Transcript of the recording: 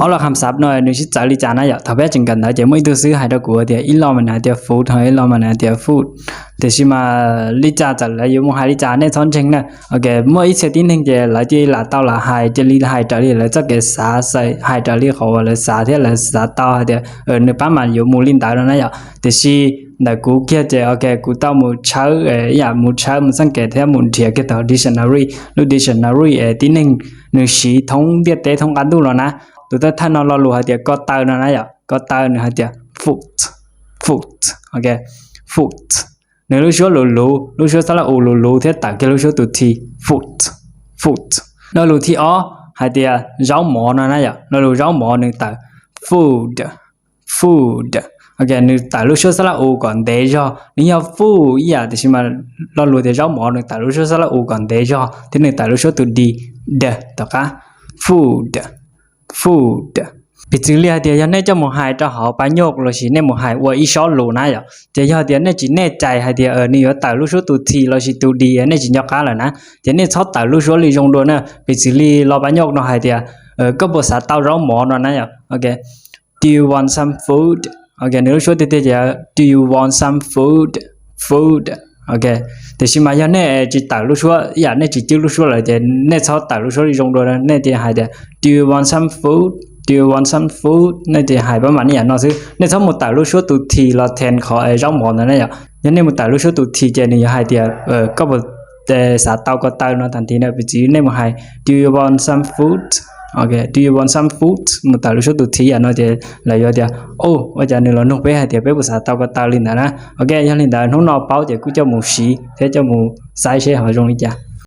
Ob lo kham xav no nws sib txawv li cas na yom? Thaum peb tseem kawm ntawv ces muaj ib tug xib hwb hais rau kuv tias ib lo mas nws hais tias food, ho ib lo mas nws hais tias food. Tiam sis mas li cas txawm lawv yuav mus hais li cas nej txhob ntseeg na. Ok, muaj ib txhia tib neeg ces lawv cia li lam tau lam hais, cia li hais raws li lawv txoj kev xav, hais raws li qhov uas lawv xav thiab lawv xav tau hais tias nws pab mas yuav mus li ntawd no na yom. Tiam sis ntawm kuv kiag ces ok, kuv tau mus tshawb, ib yam mus tshawb mus txoj kev thiab mus nrhiav kiag tau dictionary, lub dictionary es tib neeg nws siv thoob ntiaj teb thoob qab ntuj los na. Tus thawj thawj no lo lus hais tias ko taw no na yom, ko taw nws hais tias foot, foot, ok, foot. Nws lub suab luv luv, lub suab xab laj u luv luv thiab tawm kiag lub suab tus T, foot, foot. Lo lus thib ob hais tias zaub mov no na yom, lo lus zaub mov nws tawm food, food. Ok, nws tawm lub suab xab laj u kom ntev zog, nws yog food ib yam tiam sis mas lo lus tias zaub mov nws tawm lub suab xab laj u kom ntev zog thiab nws tawm lub suab tus D, d tom qab, food, food. Piv txwv li hais tias yog nej coj mus hais rau hauv pab nyoj lossis nej mus hais ua ib sob lus na yom, ces yog tias nej tsis nej cais hais tias nws yuav tawm lub suab tus T lossis tus D, nej tsis nco qab lawm na, ces nej txhob tawm lub suab li zoo dua na. Piv txwv li lo pab nyoj no hais tias koj puas xav tau zaub mov no na yom. Ok, do you want some food? Ok, nws lub suab tiag tiag ces do you want some food? Food. Ok, tiam sis mas yog nej tsis tawm lub suab, ib yam nej tsis cwb lub suab lawm ces nej txhob tawm lub suab li zoo dua, nej cia hais tias do you want some food? Do you want some food? Nej cia hais pab mam ib yam no xwb, nej txhob mus tawm lub suab tus T los then qhov zaub mov ntawd na yom. Yog nej mus tawm lub suab tus T ces nws yuav hais tias koj puas xav tau ko taw no tag nrho na. Piv txwv nej mus hais do you want some food? Do you want some food? Mus tawm lub suab tus T yam no ces lawv yuav tias, o, ua cas nws los nug peb hais tias peb puas xav tau ko taw li ntawd na. Ok, yog li ntawd hnub no paub ces kuj coj mus siv thiab coj mus xaiv seb ho zoo li cas.